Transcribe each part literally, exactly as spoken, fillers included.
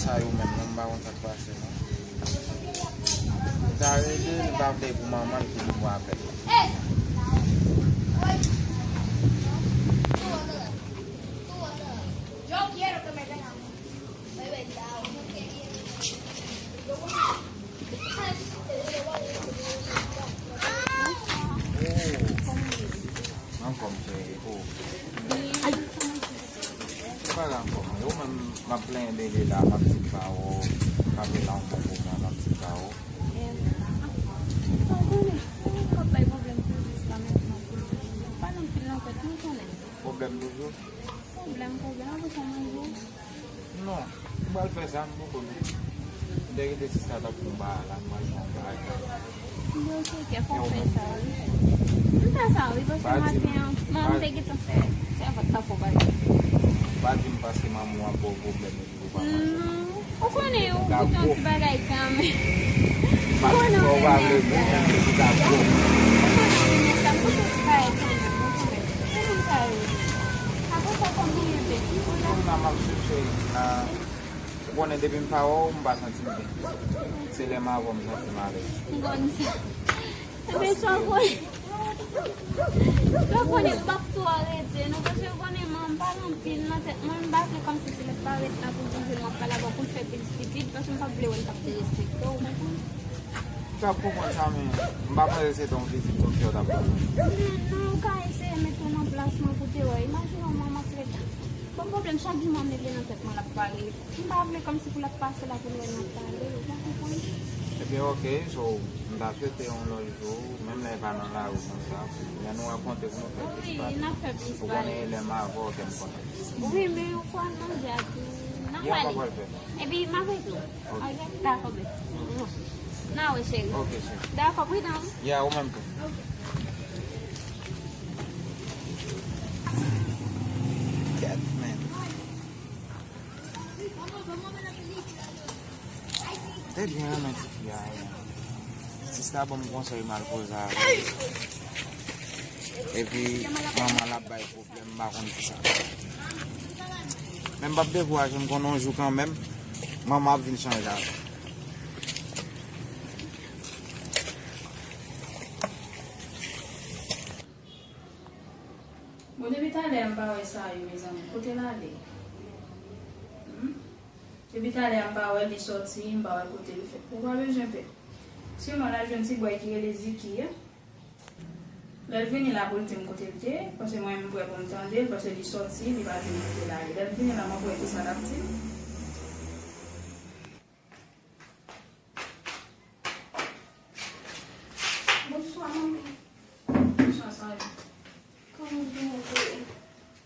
Sa yo menm non, m pa konn sa k pase non. Li ta rele, li pa vle pou manman l ki pou apèl. Ankò m cheri, oh. Ay. Se pa grave ankò. Yo menm, m ap plenyen de li la, m ap di pa ou, m ap rele ankò pou mwen, m ap di pa ou. Ou konnen, ou p ap bay pwoblèm pou jis la mentnan pou l vini. Pa nan pil nan tèt, nou konnen. Pwoblèm toujou? Pwoblèm, pwoblèm, apre sa manje. Non, m pral fè sa, m poko non. M te kite sista t ap fè yon bagay la, m pral fè yon bagay. Bon, se kè, fò w fè sa, wi. M fè sa, wi, paske maten an, manman m te gentan fè, fè vant la fò bagay. Pa di m paske manman w ap ba w pwoblèm epi ou pa manje. Non, ou konnen, ou goute yon ti bagay kanmenm. Ou konnen ou renmen sa. Ou konnen ou renmen sa, m goute yon ti bagay kanmenm, ou konnen. Se moun sa yo ye. Apre sa, kòm nou rete. Kounye a m ap swiv cheri m la. Ou konnen depi m pa wè w, m pa santi m byen. Se lè m avè w m santi m alèz. M konn sa. Ebyen, sa w konnen. Sa w konnen, m p ap twò rete, non, paske w konnen manman m pale anpil nan tèt mwen, m pa vle kòmsi se lè m pa ret la pou l vin jwenn m ap pale avè w pou l fè pil stipid, paske m p ap vle wè l t ap derespekte w, ou konprann? M t ap konprann sa, men m pa panse se te yon vizit konfyans w t ap ban mwen. Non, non, ou ka eseye mete w nan plas mwen pou te wè. Imajine w manman ap ret. Bon, pwoblèm, chak jou manman li nan tèt mwen, l ap pale. M pa vle kòmsi pou l ap pase la pou l wè n ap pale, ou pa konprann? Ebyen, oke, so, m ta swete yon lòt jou, menm lè e pa nan lari konsa, lè nou rankontre pou nou fè plis pale. Wi, n ap fè plis pale. Ou konnen lè m avè w, kè m kontan. Wi, men yon fwa n manje a tou, n ap pale. Ye, w pa pral fè. Epi, m ap rele w. Ok. Ok? Dakò, bebe. N a wè, cheri. Ok, cheri. Dakò, pridan. Ya, ou menm tou. Ok. Kèt, men. M te byen renmen ti fi a, wi. Sista ban m konsèy malpoze avè l. Epi, manman l ap bay pwoblèm, m pa konn kisa. Men m p ap dekouraje, m konnen yon jou kanmenm, manman ap vin chanje avè l. Bon, depi talè a m pa wè Sayou, mezanmi. Kote l ale? Hmm? Depi talè a m pa wè li sòti, m pa wè kote l fè. Ou pa bezwen pè. Sèlman l al jwenn ti bòy ki rele Ziki a. Lè l vini la pou l di m kote l te ye, paske mwen m prè pou m tande l, paske li sòti, li pa di m kote l ale. Lè l vini la, m ap wè kisa l ap di m. Bonswa, manmi. Bonswa, Sayou. Kòman w ye, cheri?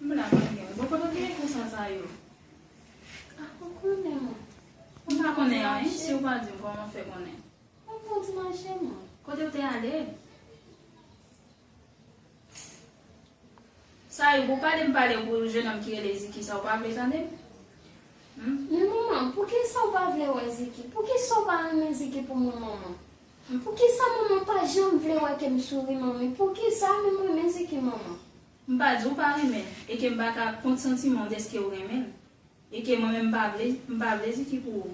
M la, manmi. Bon, kote w te ye konsa, Sayou? A, ou konnen, mwen. M pa konnen anyen, si w pa di m, kòman w fè konnen? Mwen fè yon ti mache, mwen. Kote w te ale? Sayou, pou pale m pale pou jennonm ki rele Ziki sa, ou pa vle tande m? Hmm? Men manman, poukisa ou pa vle wè Ziki? Poukisa ou pa renmen Ziki pou mwen, manman? Poukisa manman pa janm vle wè ke m souri, manmi? Poukisa? Men m renmen Ziki, manman. M pa di w pa renmen l, e ke m pa ka kont santiman w dèske w renmen l. E ke mwen menm m pa vle, m pa vle Ziki pou ou.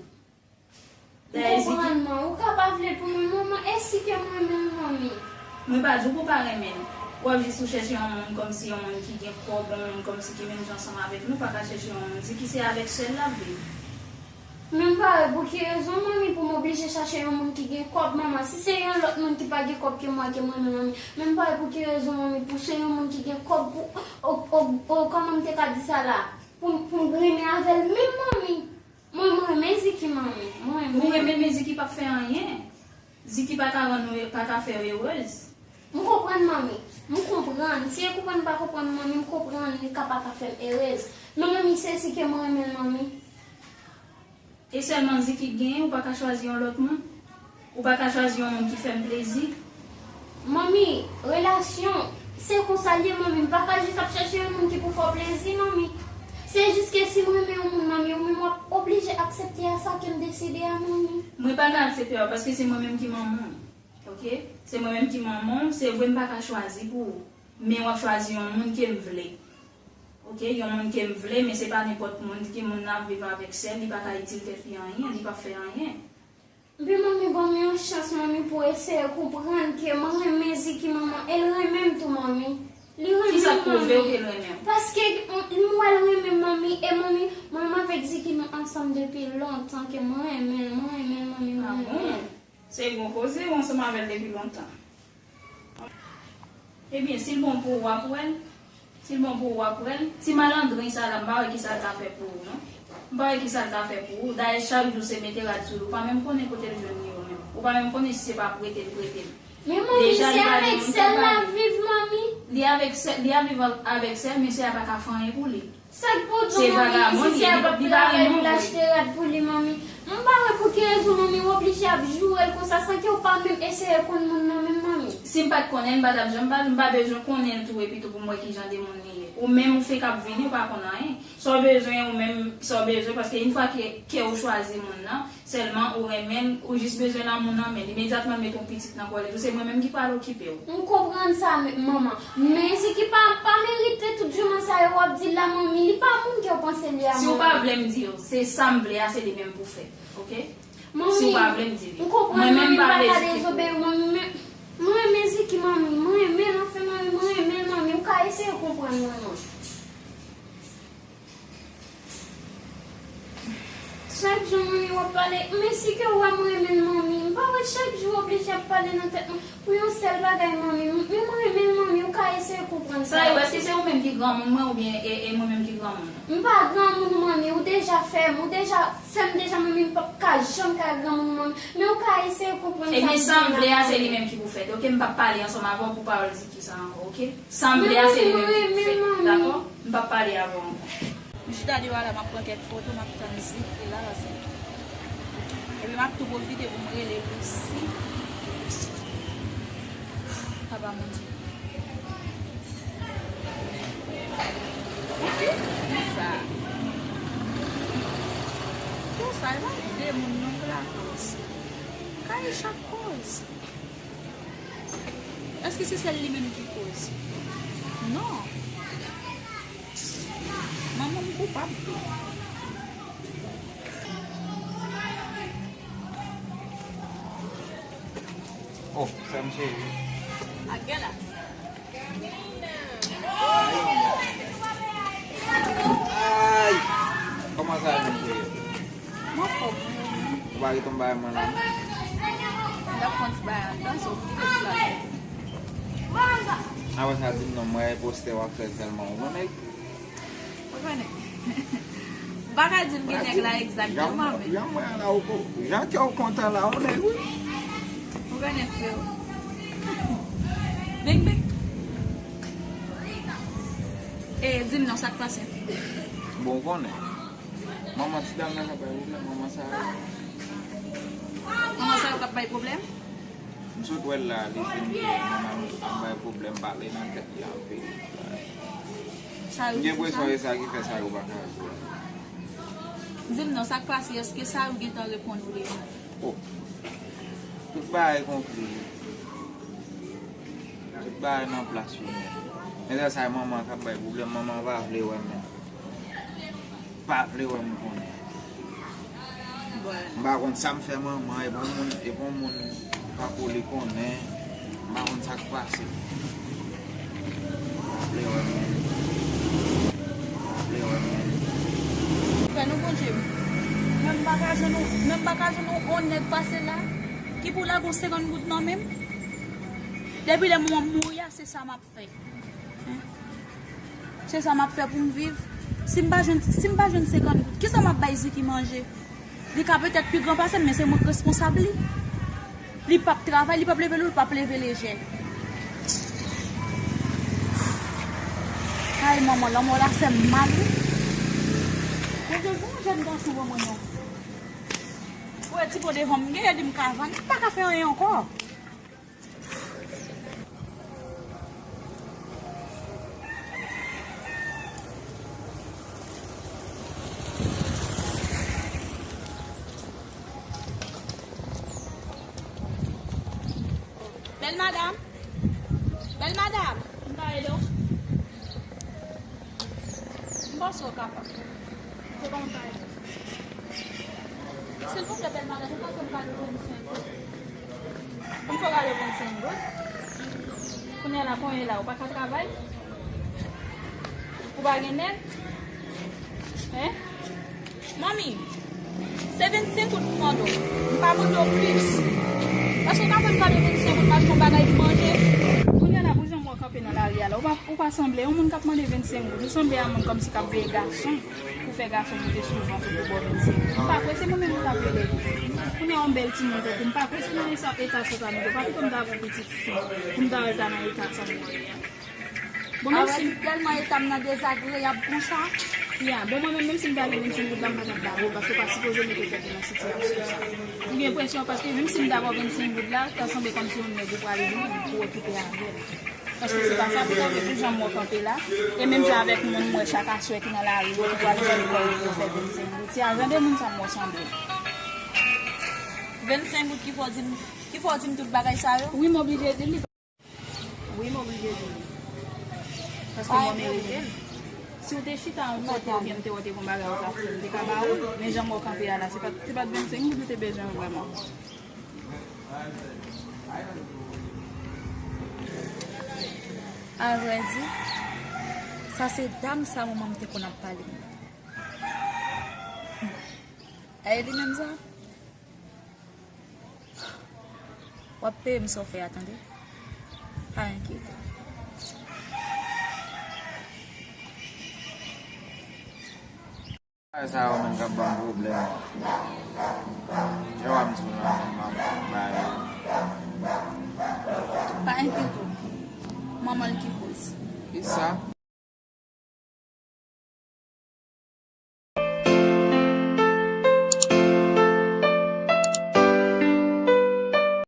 Dayè Ziki. M konprann, man. Ou ka pa vle l pou mwen, manman. E si ke m renmen l, manmi? Mwen pa di w pou w pa renmen l. W ap jis ou chèche yon moun kòmsi yon moun ki gen kòb, yon moun kòmsi ki menm jan ansanm avèk nou, pa ka chèche yon moun. Ziki se avèk sè l l ap viv. Men m pa wè pou ki rezon, manmi, pou m oblije chache yon moun ki gen kòb, manman. Si se yon lòt moun ki pa gen kòb ke mwen, ke m renmen, manmi. Men m pa wè pou ki rezon, manmi, pou se yon moun ki gen kòb pou, o, o, o, kòman m te ka di sa la? Pou, pou m grimen avè l menm, manmi. Mwen, mwen renmen Ziki, manmi. Mwen renmen. Ou renmen, men Ziki p ap fè anyen. Ziki pa ka rann ou, pa ka fè w erez. M konprann, manmi. M konprann. Si e konprann pa konprann, manmi, m konprann li ka pa ka fè m erez. Men, manmi, se si ke mwen renmen l, manmi. E sèlman Ziki k genyen, ou pa ka chwazi yon lòt moun? Ou pa ka chwazi yon moun ki fè m plezi? Manmi, relasyon, se konsa l ye, manmi. M pa ka jis ap chèche yon moun ki pou fè w plezi, manmi. Se jis ke si m renmen yon moun, manmi, ou menm w ap oblije aksepte a sa ke m deside a, manmi. Mwen pa ka aksepte a, paske se mwen menm ki manman w. Oke? Se mwen menm ki manman w. Se vre m pa ka chwazi pou ou, men w ap chwazi yon moun ke m vle. Ok, yon moun ke m vle, men se pa nenpòt moun, ke moun nan ap viv avèk sè l, li pa ka itil tèt li anyen, li p ap fè anyen. Epi manmi ban m yon chans, manmi, pou eseye konprann ke mwen renmen Ziki, manman, e l renmen m tou, manmi. Li renmen m, manmi. Kisa k pwouve w ke l renmen w? Paske m, m wè l renmen m, manmi, e manmi, mwen menm avèk Ziki, nou ansanm depi lontan, ke mwen renmen l, mwen renmen l, manmi, mwen renmen l. Ah bon? Se gwo koze, ou ansanm avè l depi lontan. Ebyen, si l bon pou ou, w ap wè l. Si l bon pou ou, w ap wè l. Ti malandren sa la, m pa wè kisa l ka fè pou ou, non. M pa wè kisa l ka fè pou ou. Dayè, chak jou se mete rad sou li. Ou pa menm konnen kote l jwenn li yo menm. Ou pa menm konnen si se pa prete l prete l. Men manmi, se avèk sè l l ap viv, manmi. Li avèk sè, li ap viv avèk sè l, men sè a pa ka fè anyen pou li. Sa k pou di w, manmi, si sè a p ap travay pou l achte rad pou li, manmi? M pa wè pou ki rezon, manmi, w oblije ap joure l konsa san ke w pa menm eseye konn moun nan menm, manmi. Si m pa t konnen l, m pa t ap janm pale, m pa bezwen konnen l tou epi tou pou m wè ki jan de moun li ye. Ou menm ou fenk ap vini, ou pa konn anyen. Sa w bezwen, ou menm, sa w bezwen, paske yon fwa ke, ke ou chwazi moun nan, sèlman ou renmen l, ou jis bezwen lanmou nan men l. Imedyatman l met yon pitit nan kò l, se mwen menm ki pral okipe w. M konprann sa, men, manman. Men Ziki pa, pa merite tout jouman sa yo w ap di la, manmi. Li pa moun ke w panse li a, manmi. Si w pa vle m di w, se sa m vle a, se li menm pou fè. Ok? Manmi, si w pa vle m di li. M konprann, manmi, m pa ka dezobeyi w, manmi, men mwen renmen Ziki, manmi. Mwen renmen l, anfen, manmi, mwen renmen l, manmi. Ou ka eseye konprann mwen, manmi. Chak jou, manmi, w ap pale. Men si ke w wè m renmen l, manmi. M pa wè chak jou w oblije ap pale nan tèt mwen. Pou yon sèl bagay, manmi. Men mwen renmen l, manmi. Ou ka eseye konprann sa. Sa yo, èske se ou menm ki granmoun mwen oubyen e, e mwen menm ki granmoun ou? M pa granmoun ou, manmi. Ou deja fè m. Ou deja fè m deja, manmi. M p ap ka janm ka granmoun ou, manmi. Men ou ka eseye konprann sa. Ebyen, sa m vle a, se li menm ki pou fèt. Ok, m p ap pale ansanm avè w pou pawòl Ziki sa ankò, ok? Sa m vle a, se li menm ki pou fèt. Dakò? M p ap pale avè w ankò. M chita deyò a la, m ap pran kèk foto, m ap tann Ziki la, paske. Epi m ap tou pwofite pou m rele Lucy. Papa Bondye. Epi, konsa. Konsa, e pa de moun non k lakoz. Kay chak koz. Èske se sèl li menm ki koz? Non. Manman m koupab tou. Oh, sè m cheri. Ak gala. Ay! Kòman sa menm cheri? Mwen fò pou ou. Ou pa reponn bay mwen la. M t ap fè yon ti bagay anndan, so w kite ti bagay. Apre sa, di m non, mwen e postè w ap fè sèlman. Ou konnen? Ou konnen. M pa ka di m gen nèg la egzakteman, men. Jan mwen la, ou ko-, jan kè w kontan la, ou nèg, wi. Ou konnen, freo. Bing, bing. E, di m non, sa k pase? Bon, ou konnen. Manman ti dam nan k ap bay pwoblèm, manman sa yo. Manman sa yo k ap bay pwoblèm? M sot wè l la, li di m ke manman m ap bay pwoblèm, pale nan tèt li anpil. Sa yo di sa? M gen enpresyon se sa ki fè sa yo pa ka jwe. Di m non, sa k pase, èske sa yo gentan reponn ou deja? Oh. Tout bagay konkli. Tout bagay nan plas yo nèt. Men lè sa e manman k ap bay pwoblèm, manman pa vle wè m menm. Pa vle wè m konnen. M pa konn sa m fè manman, e bon moun, e bon moun pa pou li konnen. M pa konn sa k pase. Pa vle wè m menm. Pa vle wè m menm. Fè nou Bondye. Menm pa ka jwenn ou, menm pa ka jwenn ou, on nèg pase la, ki pou lage yon senkant goud nan men m. Depi lè manman m mouri a, se sa m ap fè. Se sa m ap fè pou m viv. Si m pa jwenn, si m pa jwenn senkant goud, kisa m ap bay Ziki manje? Li ka petèt pi gran pase m, men se mwen k responsab li. Li p ap travay, li p ap leve lou, li p ap leve lejè. Ay, manman, lanmò la fè m mal, wi. Mwen te gen yon jèn gason ban mwen non. Ou wè ti po devan m genyen, di m ka vann, m pa ka fè anyen ankò. Bèl madam. Bèl madam. M pa ede w. Fòse w kapab. Se pa yon bagay. Silvouplè, bèl madanm, ou pa fè m kado vennsenk goud? Pou m fè w kado vennsenk goud? Kounye a la, kounye la, ou pa ka travay? Ou pa gen nèg? Hein? Manmi, se vennsenk goud m mande w. M pa mande w plis. Paske w ka fè m kado vennsenk goud, m achte yon bagay pou manje. Kounye a la, pou jan m wè w kanpe nan lari a la, ou pa, ou pa sanble yon moun k ap mande vennsenk goud. Ou sanble a moun kòmsi k ap veye gason, pou fè gason moute sou vant ou pou ba w vennsenk goud. M pa kwè se mwen menm ou t ap rele tou. Kounye a yon bèl timoun tankou m, m pa kwè se nan eta sa w ta moute. Pa pito m ta avè yon pitit fi pou m ta al ta nan eta sa m ye a. Bon, menm si tèlman eta m nan dezagreyab konsa. Ya, bon, mwen menm, menm si m ta gen vennsenk goud la, m pa t ap ba ou l, paske w pa sipoze mete tèt ou nan sitiyasyon sa. M gen enpresyon, paske menm si m ta ba w vennsenk goud la, ta sanble kòmsi yon nèg ou prale jwenn pou okipe avè l. Paske se pa sa pou ta fè pou jan m wè w kanpe la, e menm jan avèk moun m wè chak aswè ki nan lari yo, ki prale jwenn kò yo pou yo fè vennsenk goud. Se a jan de moun sa m wè w sanble. Vennsenk goud ki fè w di m, ki fè w di m tout bagay sa yo? Wi, m oblije di l. Wi, m oblije di l. Paske mwen merite l. Si w te chita yon kote oubyen m te wè w te gon bagay ou t ap fè, m te ka ba ou l. Men jan m wè w kanpe a la, se pa t, se pa t vennsenk goud ou te bezwen vrèman. Avrèdi, sa se dam sa manman m te konn ap pale m nan. E li menm sa? W ap peye m sa w fè a, tande? Pa enkyete w. Bagay sa yo menm k ap ban m pwoblèm. Lè w ap di m la, m ap bay. Pa enkyete w. Manman l ki koz. Kisa?